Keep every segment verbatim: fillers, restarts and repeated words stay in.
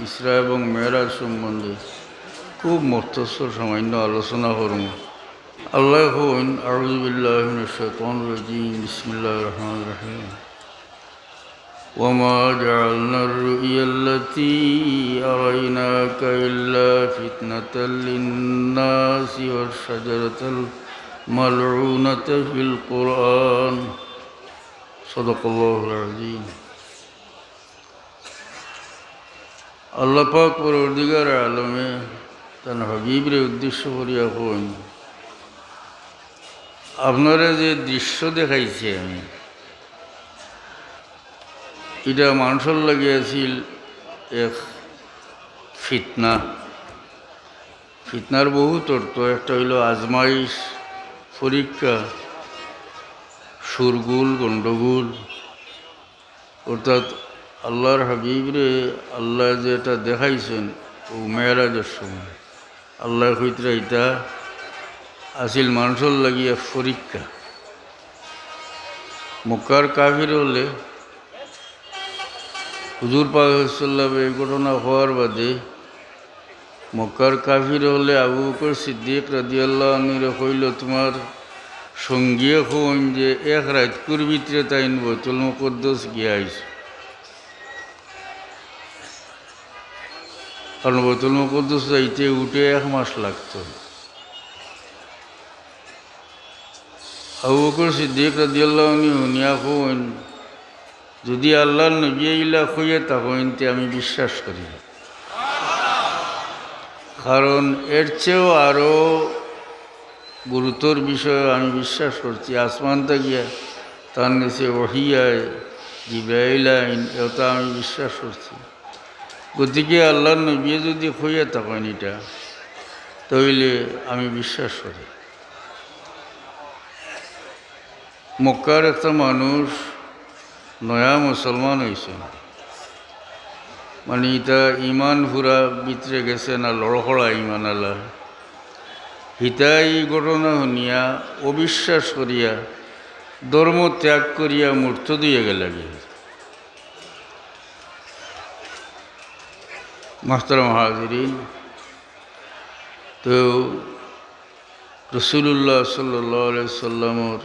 ইসরা এবং মেরাজ সম্বন্ধে খুব মুখতসর সামান্য আলোচনা করমু। আল্লায় কইন, أعوذ بالله من الشيطان الرجيم، بسم الله الرحمن الرحيم. وما جعلنا الرؤيا التي أريناك إلا فتنة للناس والشجرة الملعونة في القرآن. صدق الله العظيم. আল্লাহ পাক পরওয়ারদিগার আলমে তান হাবিবরে উদ্দেশ্য করিয়া কইন, আপনারে যে দৃশ্য দেখাইছি আমি, ইটা মানষর লাগি আছিল এক ফিতনা। ফিতনার বহুত অর্থ, একটা অইলো আজমাইশ, পরীক্ষা, শোরগোল, গণ্ডগোল, অর্থাৎ আল্লাহর হাবিবরে আল্লায় যেটা দেখাইছইন অউ মেরাজর সময়, আল্লায় কইতরা ইটা আছিল মানষর লাগি এক পরীক্ষা। মক্কার কাফির অকলে হুজুর পাক সাল্লাল্লাহু আলাইহি ওয়াসাল্লামে এই ঘটনা কওয়ার বাদে মক্কার কাফির অকলে আবু বকর সিদ্দিক রাদিয়াল্লাহু আনহুরে কইলো, তুমার সঙ্গীয়ে কইন যে এক রাইতকুর ভিতরে তাইন বাইতুল মুকাদ্দাস গিয়া আইছে। কারণ বাইতুল মুকাদ্দাস যাইতে উটে এক মাস লাগতো। আবু বকর সিদ্দিক রাদিয়াল্লাহু আনহু হুনিয়া কইন, যুদি আল্লাহর নবীয়ে ইলা কইয়া থাকইন, তে আমি বিশ্বাস করি। কারণ এর চেয়েও আরো গুরুতর বিষয় আমি বিশ্বাস করছি, আসমান থাকিয়া তান গেছে ওহী আয়, জিব্রাইল আইন, এটা আমি বিশ্বাস করছি। গতিকে আল্লাহর নবীয়ে যুদি কইয়া থাকইন ইটা, তাইলে আমি বিশ্বাস করি। মক্কার একটা মানুষ নয়া মুসলমান অইছে, মানে, ইতা ইমান পুরা ভিতরে গেছে না, লড়খড়া ইমান আলা। হিতা ই ঘটনা হুনিয়া অবিশ্বাস করিয়া, ধর্ম ত্যাগ করিয়া মুর্তদ অইয়া গেলাগি। মোহতারাম হাজিরিন, তো রাসূলুল্লাহ সাল্লাল্লাহু আলাইহি সাল্লামর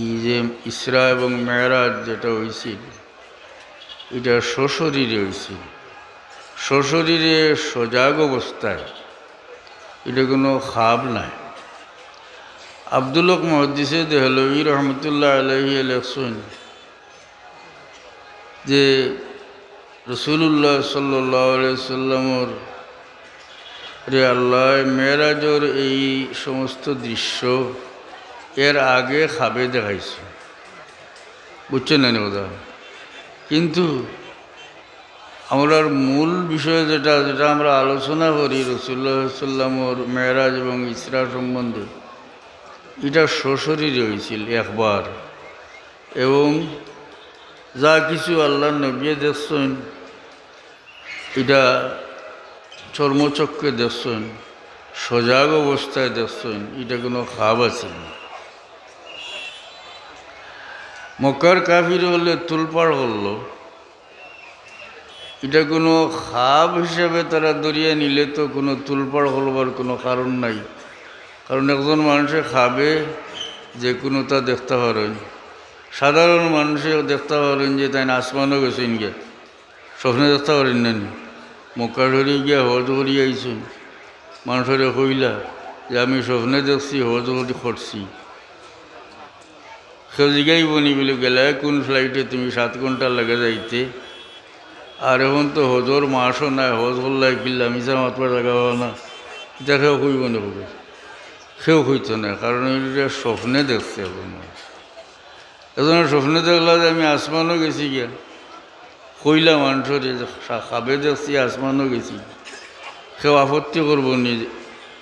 ই যে ইসরা এবং মেরাজ যেটা অইছিল, ইটা সশরীরে অইছিল, সশরীরে সজাগ অবস্থায়, ইটা কুনু খাব নায়। আব্দুল হক মুহাদ্দিসে দেহলভী রহমতুল্লাহ আলাইহি লেখছইন, যে রাসূলুল্লাহ সাল্লাল্লাহু আলাইহি সাল্লামর রে আল্লায় মেরাজর এই সমস্ত দৃশ্য এর আগে খাবে দেখাইছে, বুঝছইন নি কথা? কিন্তু আমরার মূল বিষয় যেটা, যেটা আমরা আলোচনা করি, রাসূলুল্লাহ সাল্লামর মেরাজ এবং ইসরা সম্বন্ধে, ইটা সশরীরে অইছিল একবার, এবং যা কিছু আল্লাহর নবীয়ে দেখছইন, ইটা চর্মচক্ষে দেখছইন, সজাগ অবস্থায় দেখছইন, ইটা কুনু খাব আছিল না। মক্কার কাফির অকলে তুলপাড় করলো, ইটা কুনু খাব হিসাবে তারা ধরিয়া নিলে তো কুনু তুলপাড় করবার কুনু কারণ নাই। কারণ একজন মানষে খাবে যে কুনুতা দেখতা পারইন, সাধারণ মানষে দেখতা পারইন যে তাইন আসমানো গেছইন গিয়া, স্বপ্নে দেখতা পারইন না নি? মক্কা শরীফ গিয়া হজ করি আইছইন, মানষরে কইলা যে আমি স্বপ্নে দেখছি, হজ করি করছি। কেউ জিগাইবো নি বুলে, গেলায় কুন ফ্লাইটে তুমি সাত ঘন্টা লাগে যাইতে? আর এখন তো হজর মাসও নায়, হজ করলায় কিলা, মিছা মাতবার জাগা পাও না। ইতা কেউ কইবো নি কবে? কেউ কইতো নায়, কারণ অইলো যে স্বপ্নে দেখছে এখন মানুষ। একজনে স্বপ্নে দেখলা যে আমি আসমানো গেছি গিয়া, কইলা মানষরে যে খা-, খাবে দেখছি, আসমানো গেছি, কেউ আপত্তি করবো নি,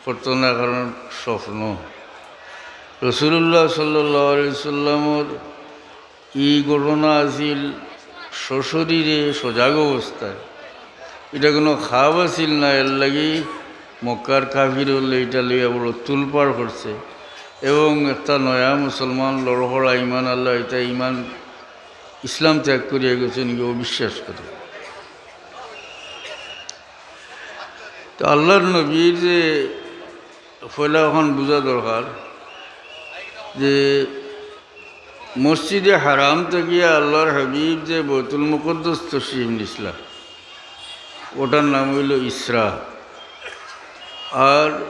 করতো না, কারণ স্বপ্ন। রাসূলুল্লাহ সাল্লাল্লাহু আলাইহি সাল্লামর ই ঘটনা আছিল সশরীরে সজাগ অবস্থায়, ইটা কুনু খাব আছিল না। এর লাগি মক্কার কাফির অকলে ইটা লইয়া বড় তুলপাড় করছে, এবং একটা নয়া মুসলমান লড়খড়া ইমান আলা, ইতা ইমান ইসলাম ত্যাগ করিয়া গেছইন গি অবিশ্বাস করি। তো আল্লাহর নবীর যে পয়লা অখান বুঝা দরকার যে মসজিদে হারাম থাকিয়া আল্লাহর হাবিব যে বাইতুল মুকাদ্দাস তশরিফ নিছলা, ওটার নাম অইলো ইসরা। আর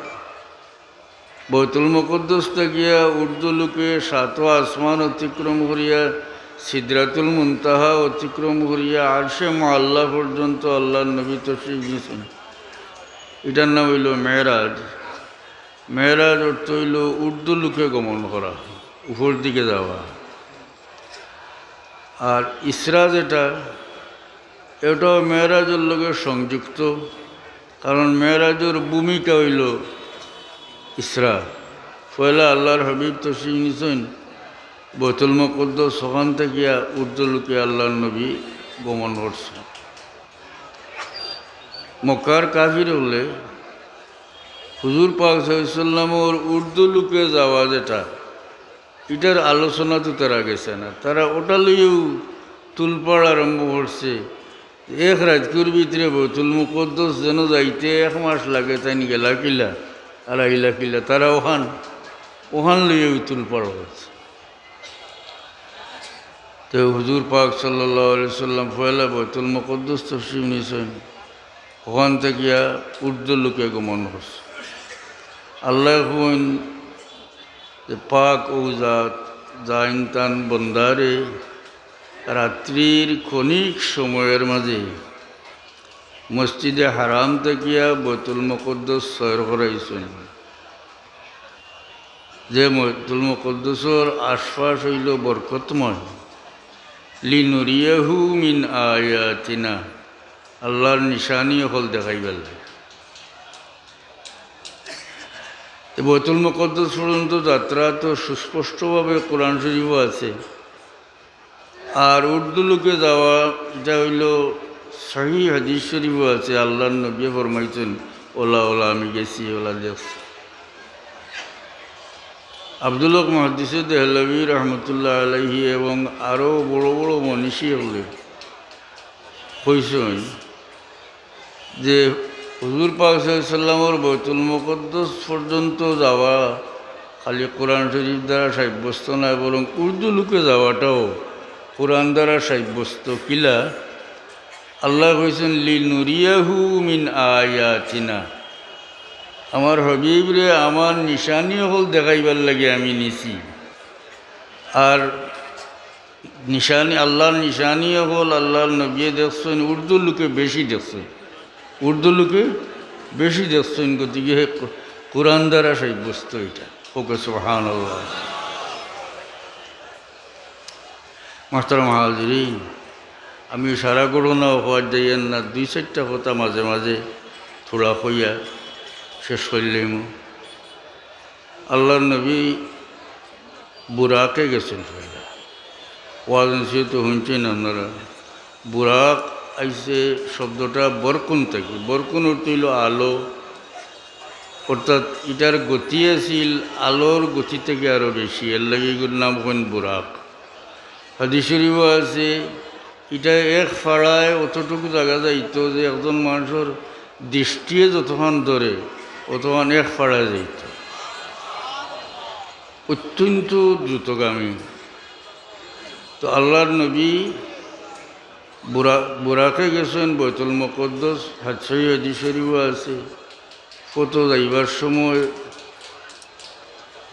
বাইতুল মুকাদ্দাস থাকিয়া ঊর্ধ্ব লোকে সাত আসমান অতিক্রম করিয়া সিদরাতুল মুনতাহা অতিক্রম করিয়া আরশে মুআল্লা পর্যন্ত আল্লাহর নবী তশরিফ নিছইন। এটার নাম অইলো মেরাজ। মেরাজ অর্থ অইলো ঊর্ধ্ব লোকে গমন করা, উপর দিকে যাওয়া। আর ইসরা যেটা, এটাও মেরাজর লগে সংযুক্ত, কারণ মেরাজর ভূমিকা অইলো ইসরা। পয়লা আল্লাহর হাবিব তশরিফ নিছইন বাইতুল মুকাদ্দাস, অখান থাকিয়া ঊর্ধ্ব লোকে আল্লাহর নবী গমন করছইন। মক্কার কাফির অকলে হুজুর পাক সাল্লাল্লাহু আলাইহি ওয়াসাল্লামর ঊর্ধ্ব লোকে যাওয়া যেটা, ইটার আলোচনাত তারা গেছে না। তারা ওটা লইয়াউ তুলপাড় আরম্ভ করছে। এক রাইতকুর ভিতরে বাইতুল মুকাদ্দাস যেন যাইতে এক মাস লাগে, তাইন গেলা কিলা, আর আইলা কিলা, তারা অখান, অখান লইয়াউ তুলপাড় করছে। তো হুজুর পাক সাল্লাল্লাহু আলাইহি ওয়াসাল্লাম পয়লা বাইতুল মুকাদ্দাস তশরিফ নিছইন, অখান থাকিয়া ঊর্ধ্ব লোকে গমন করছইন। আল্লায় কইন যে, "পাক অউ জাত, যাইন তান বন্দারে রাত্রির ক্ষণিক সময়র মাঝে মসজিদে হারাম থাকিয়া বাইতুল মুকাদ্দাস সয়র করাইছইন।" যে বাইতুল মুকাদ্দাসর আশপাশ অইলো বরকতময়, লিনুরিয়াহু মিন আয়াতিনা, আল্লাহর নিশানি অকল দেখাইবার লাগি। তো বাইতুল মুকাদ্দাস পর্যন্ত যাত্রা তো সুস্পষ্টভাবে কোরআন শরীফও আছে। আর ঊর্ধ্ব লোকে যাওয়া, ইটা অইলো সহিহ হাদিস শরীফও আছে, আল্লাহর নবীয়ে ফরমাইছইন, "ওলা, ওলা, আমি গেছি, ওলা দেখছি।" আব্দুল হক মুহাদ্দিসে দেহলভী রহমতুল্লাহ আলাইহি এবং আরও বড় বড় মনীষী অকলে কইছইন, যে হুজুর পাক সাল্লাল্লাহু আলাইহি ওয়াসাল্লামর বাইতুল মুকাদ্দাস পর্যন্ত যাওয়া খালি কোরআন শরীফ দ্বারা সাব্যস্ত নায়, বরং ঊর্ধ্ব লোকে যাওয়াটাও কোরআন দ্বারা সাব্যস্ত। কিলা? আল্লায় কইছইন, "লিনুরিয়াহু মিন আয়াতিনা।" আমার হাবিবরে আমার নিশানি অকল দেখাইবার লাগি আমি নিছি। আর নিশানি, আল্লাহর নিশানি অকল আল্লাহর নবীয়ে দেখছইন, ঊর্ধ্ব লোকে বেশি দেখছইন, ঊর্ধ্ব লোকে বেশি দেখছইন, গতিকে হে কো-, কোরআন দ্বারা সাব্যস্ত ইটা। ওকে, সুবহানাল্লাহ। মোহতারাম হাজিরিন, আমি সারা ঘটনা কওয়াত যাইয়ার না, দুই চাইরটা কথা মাঝে মাঝে থুড়া কইয়া শেষ করিলাইমু। আল্লাহর নবী বুরাকে গেছইন পয়লা। ওয়াজ নসিহত হুনছইন আপনারা। বুরাক আইছে শব্দটা বরকুন থাকি। বরকুন অর্থ অইলো আলো, অর্থাৎ ইটার গতি আছিল আলোর গতি থাকি আরো বেশি, এর লাগি ইগুর নাম কইন বুরাক। হাদিস শরীফও আছে, ইটা এক ফাড়ায় অতটুকু জাগা যাইতো যে একজন মানুষর দৃষ্টিয়ে যতখান ধরে, অতখান এক ফাড়ায় যাইতো। অত্যন্ত দ্রুতগামী। তো আল্লাহর নবী বুরা-, বুরাকে গেছইন, বাইতুল মুকাদ্দাস, হাদিস শরীফও আছে। কত যাইবার সময়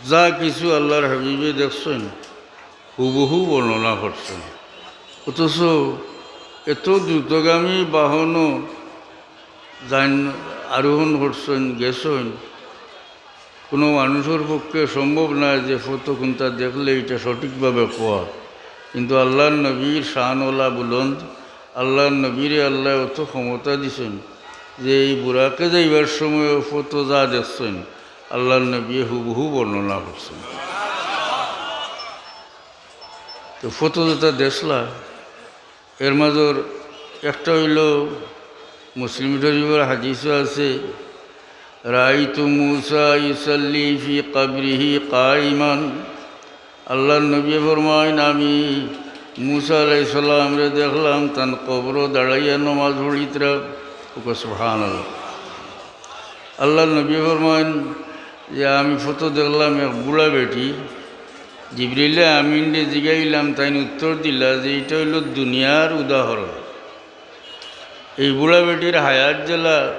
যা কিছু আল্লাহর হাবিবে দেখছইন, হুবহু বর্ণনা করছইন। অথচ এত দ্রুতগামী বাহনও যাইন, আরোহণ করছইন, গেছইন, কোনো মানুষর পক্ষে সম্ভব নায় যে পথ কুনটা দেখলে ইটা সঠিকভাবে কওয়া। কিন্তু আল্লাহর নবীর শান ওলা বুলন্দ, আল্লাহর নবীরে আল্লায় অত ক্ষমতা দিছইন যে এই বুরাকে যাইবার সময় পথ যা দেখছইন, আল্লাহর নবীয়ে হুবহু বর্ণনা করছইন। তো পথ যেটা দেখলা, এর মাজর একটা অইলো মুসলিম শরীফর হাদিসও আছে, "রাআইতু মূসা ইউসাল্লি ফি কবরিহি কাইমান।" আল্লাহর নবী ফরমাইন, "আমি মূসা আলাইহিস সালামরে দেখলাম তান কবরো দাঁড়াইয়া নমাজ পড়িতরা।" ওকে সুবহানাল্লাহ। আল্লাহর নবী ফরমাইন যে, "আমি ফথো দেখলাম এক বুড়া বেটি, জিবরিলে আমিনরে জিগাইলাম, তাইন উত্তর দিলা যে ইটা অইলো দুনিয়ার উদাহরণ। এই বুড়া বেটির হায়াত যেলা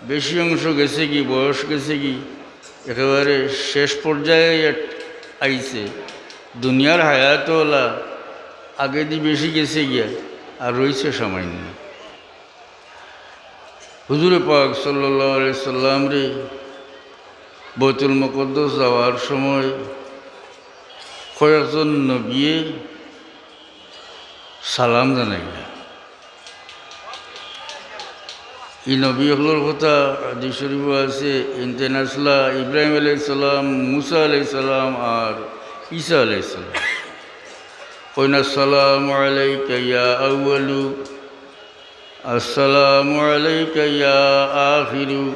বেশি অংশ গেছেগি, বয়স গেছেগি, একেবারে শেষ পর্যায়ে এট-, আইছে। দুনিয়ার হায়াত অলা আগেদি বেশি গেছেগিয়া, আর রইছে সামান্য।" হুজুরে পাক সাল্লাল্লাহু আলাইহি সাল্লামরে বাইতুল মুকাদ্দাস যাওয়ার সময় কয়েকজন নবিয়ে সালাম জানাইলা। ই নবী অকলর কথা হাদিস শরীফো আছে, ইনতে নাসলা ইব্রাহিম আলাইহিস সালাম, মুসা আলাইহিস সালাম আর ঈসা আলাইহিস সালাম। কইন, "আসসালামু আলাইকা ইয়া আউয়ালু, আসসালামু আলাইকা ইয়া আখিরু,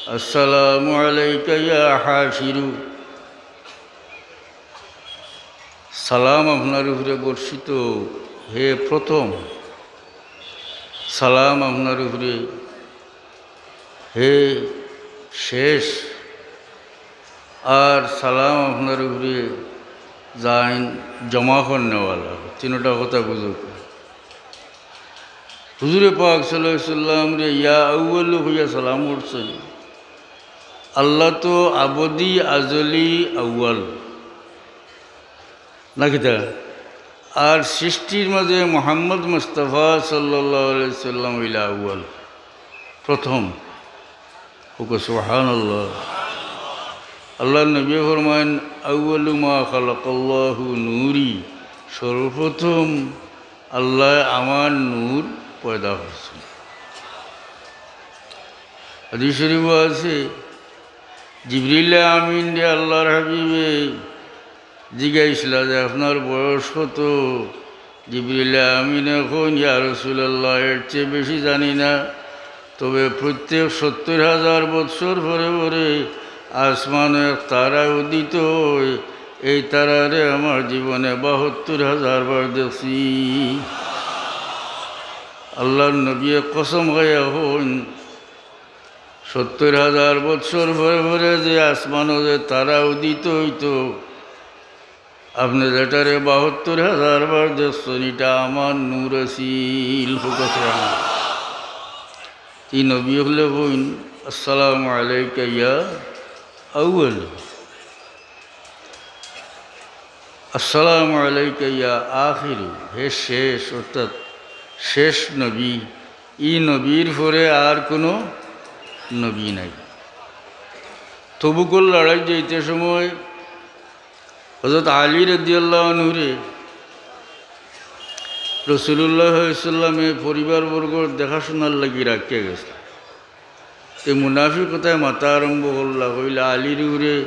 আসসালামু আলাইকা ইয়া হাশিরু।" সালাম আপনার উপরে বর্ষিত, হে প্রথম। সালাম আপনার উপরে, হে শেষ। আর সালাম আপনার উপরে যাইন জমা করনেওয়ালা। তিনটা কথা বুঝো। হুজুরে পাক সাল্লাল্লাহু আলাইহি সাল্লামরে ইয়া আউয়ালু কইয়া সালাম করছইন। আল্লাহ তো আবদি, আজলি, আউয়াল। না কিতা? আর সৃষ্টির মাঝে মুহাম্মদ মুস্তাফা সাল্লাল্লাহু আলাইহি সাল্লাম অইলা আউয়াল, প্রথম। কউক্কা সুবহানাল্লাহ। আল্লাহর নবী ফরমাইন, "আউয়ালু মা খালাকাল্লাহু নূরি", সর্বপ্রথম আল্লায় আমার নূর পয়দা করছইন। হাদিস শরীফো আছে, জিবরিল আমিনরে আল্লাহর হাবিবে জিগাইছিলা যে, "আপনার বয়স কত?" জিবরিল আমিনে কইন, "ইয়া রাসূলুল্লাহ, এর চেয়ে বেশি জানি না, তবে প্রত্যেক সত্তর হাজার বৎসর পরে পরে আসমানো এক তারা উদিত অয়, এই তারারে আমার জীবনে বাহাত্তর হাজার বার দেখছি।" আল্লাহর নবীয়ে কসম খাইয়া কইন, সত্তর হাজার বৎসর পরে পরে যে আসমানো যে তারা উদিত অইতো, আপনে যেটারে বাহাত্তর হাজার বার দেখছইন, ইটা আমার নূর আছিল। কউক্কা সুবহানাল্লাহ। ই নবী অকলে কইন, "আসসালামু আলাইকা ইয়া আউয়াল, আসসালামু আলাইকা ইয়া আখিরু", হে শেষ, অর্থাৎ শেষ নবী। ই নবীর পরে আর কোনো নবী নাই। তবুকর লড়াই যাইতে সময় হযরত আলী রাদিয়াল্লাহু আনহুরে রাসূলুল্লাহ সাল্লাল্লাহু আলাইহি ওয়াসাল্লামে পরিবারবর্গর দেখাশোনার লাগি রাখিয়া গেছলা। তে মুনাফিক অতায় মাতা আরম্ভ করলা, কইলা, "আলীর উপরে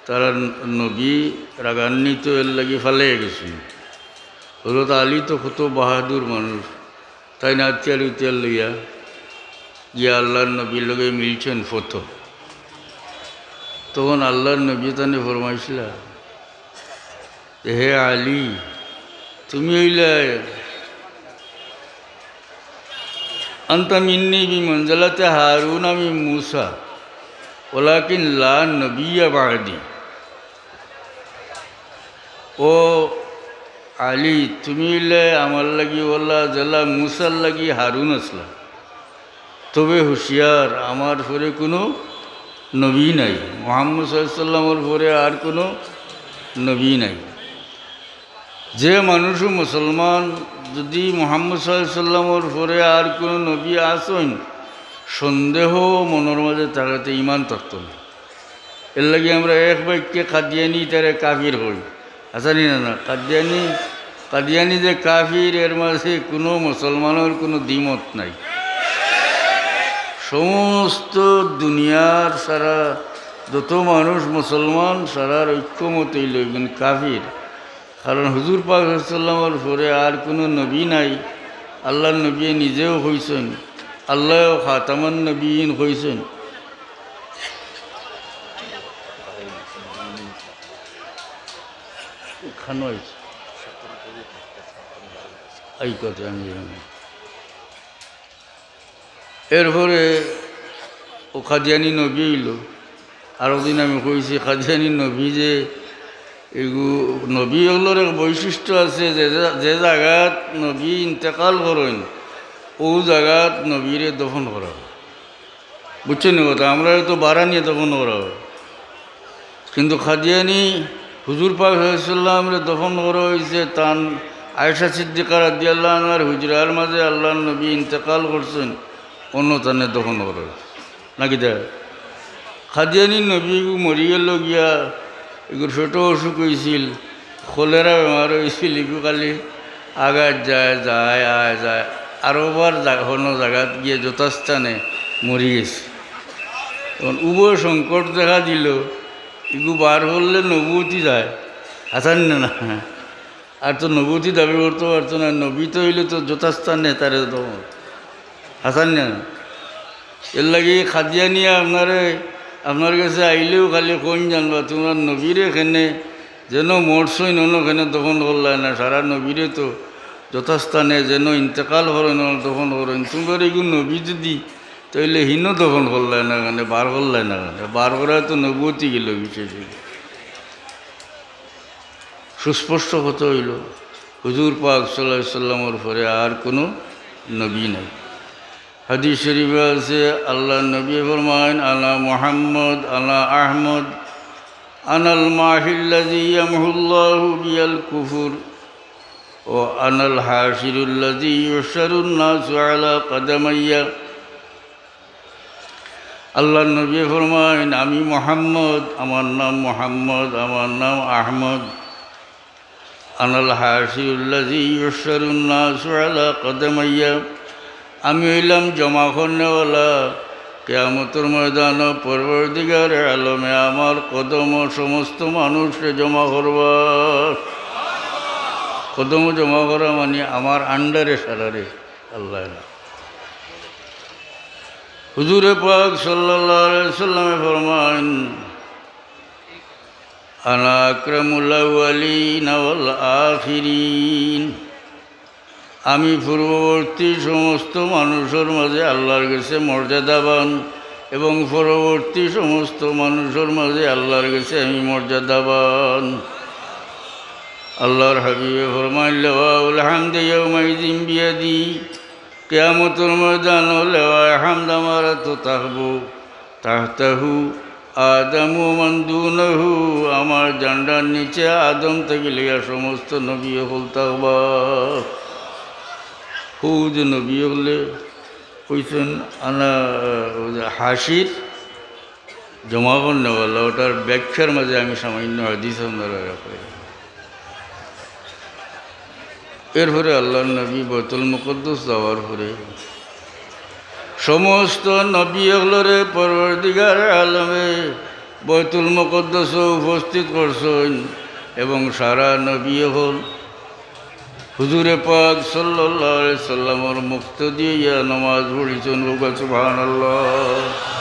তারা নবী রাগান্বিত, এর লাগি ফালাইয়া গেছইন।" হযরত আলী তো কত বাহাদুর মানুষ, তাইন আতিয়ার উতিয়ার লইয়া গিয়া আল্লাহর নবীর লগে মিলছইন ফথো। তখন আল্লাহর নবী তানে ফরমাইছিলা, "হে আলী, তুমি অইলায়, আনতা মিন্নি বিমানজিলাতি হারুনা মিন মুসা, ওয়ালাকিন লা নাবিয়্যা বা'দি।" ও আলী, তুমি অইলে আমার লাগি অলা যেলা মুসার লাগি হারুন আছলা। তবে হুঁশিয়ার, আমার পরে কুনু নবী নাই, মুহাম্মদ সাল্লাল্লাহু আলাইহি ওয়াসাল্লামর পরে আর কুনু নবী নাই। যে মানুষও মুসলমান, যদি মুহাম্মদ সাল্লাল্লাহু আলাইহি ওয়াসাল্লামর পরে আর কুনু নবী আছইন, সন্দেহ মনর মাঝে থাকলে তে ইমান থাকতো না। এর লাগি আমরা এক বাক্যে কাদিয়ানি তারে কাফির কই। আছে নি না? না, কাদিয়ানি, কাদিয়ানি যে কাফির, এর মাঝে কুনু মুসলমানর কুনু দ্বিমত নাই। সমস্ত দুনিয়ার সারা যত মানুষ মুসলমান, সারার ঐক্যমত অইলো ইগুন কাফির। কারণ হুজুর পাক সাল্লাল্লাহু আলাইহি ওয়াসাল্লামর পরে আর কুনু নবী নাই। আল্লাহর নবী নিজেও কইছইন, আল্লায়ও খাতামান নবীন কইছইন। খানো আইছে। এই কথা আমি জানি। এরপরে ও কাদিয়ানি নবী অইলো। আরো দিন আমি কইছি, কাদিয়ানি নবী যে এগু নবী অকলর এক বৈশিষ্ট্য আছে, যে জা-, যে জাগাত নবী ইন্তেকাল করইন, ও জাগাত নবীরে দফন করা অয়। বুঝছইন নি কথা? আমরারে তো বারা নিয়া দফন করা অয়, কিন্তু কাদিয়ানি হুজুর পাক সাল্লাল্লাহু আলাইহি ওয়াসাল্লামরে দফন করা অইছে তান আয়েশা সিদ্দিকা রাদিয়াল্লাহু আনহার হুজরার মাঝে। আল্লাহর নবী ইন্তেকাল করছইন, অনো তানে দফন করা অইছে। নাকি দে? কাদিয়ানি নবী এগু মরি গেলো গিয়া, এগুর পেটো অসুখ অইছিল, কলেরা বেমার অইছিল, এগু খালি আগাত যায়, যায়, আয়, যায়, আরোবার জা-, অনো জাগাত গিয়া যথাস্থানে মরি গেছে। অখন উভয় সংকট দেখা দিলো, এগু বার করলে নবুয়তি যায়, হাছা নি না? আর তো নবুয়তি দাবি করতো পারতো না, নবী তো অইলে তো যথাস্থানে তারে তো হাছা নি না? এরলাগি কাদিয়ানিয়ে আপনারে, আপনার গেছে আইলেও খালি কইন জানবা, তুমরার নবীরে কেনে যেনো মরছইন অনো কেনে দফন করলায় না, সারা নবীরে তো যথাস্থানে যেনো ইন্তেকাল করইন অনো দফন করইন, তুমরার এগু নবী যুদি, তাইলে হিনো দফন করলায় না কেনে, বার করলায় না কেনে, বার করায় তো নবুয়তি গেলো বিশেষ। সুস্পষ্ট কথা অইলো, হুজুর পাক সাল্লাল্লাহু আলাইহি ওয়াসাল্লামর পরে আর কুনু নবী নাই। হাদিস শরীফে আছে, আল্লাহর নবী ফরমাইন, "আনা মুহাম্মদ, আনা আহমদ, আনাল মাহিল্লাযী ইয়ামহুল্লাহু বিয়াল কুফর, ও আনাল হাশিরুল্লাযী ইউহশারুন নাসু আলা কাদামাইয়া।" আল্লাহর নবী ফরমাইন, "আমি মোহাম্মদ, আমার নাম মোহাম্মদ, আমার নাম আহমদ। আনাল হাশিরুল্লাযী ইউহশারুন নাসু আলা কাদামাইয়া।" আমি অইলাম জমা করনেওয়ালা, কিয়ামতর ময়দানো পরওয়ারদিগারে আলমে আমার কদমো সমস্ত মানুষরে জমা করবা। কদমো জমা করা মানি আমার আন্ডারে সারারে আল্লাহ না। হুজুরে পাক সাল্লাল্লাহু আলাইহি ওয়াসাল্লামে ফরমাইন, "আনা আকরামুল আউয়ালিন ওয়াল আখিরিন।" আমি পূর্ববর্তী সমস্ত মানুষর মাঝে আল্লাহর গেছে মর্যাদাবান এবং পরবর্তী সমস্ত মানুষর মাঝে আল্লাহর গেছে আমি মর্যাদাবান। আল্লাহর হাবিবে ফরমাইন, "লিওয়াউল হামদি ইয়াউমাইযিন বিয়াদি।" কিয়ামতর ময়দানো লেওয়ায়ে হামদ আমার আতো থাকবো। তাহতাহু আদম ওয়া মান দুনাহু, আমার জান্ডার নিচে আদম থাকি লইয়া সমস্ত নবী অকল থাকবা। হউ যে নবী অকলে কইছইন, আনা, ওই যে হাশির জমা করনেওয়ালা, ওটার ব্যাখ্যার মাঝে আমি সামান্য হাদিস আপনারারে রাখি। এরপরে আল্লাহর নবী বাইতুল মুকাদ্দাস যাওয়ার পরে সমস্ত নবী অকলরে পরওয়ারদিগার আলমে বাইতুল মুকাদ্দাসো উপস্থিত করছইন এবং সারা নবী অকল হুজুরে পাক সাল্লাল্লাহু আলাইহি সাল্লামর মুক্তাদি অইয়া নামাজ পড়ছইন। কউক্কা সুবহানাল্লাহ।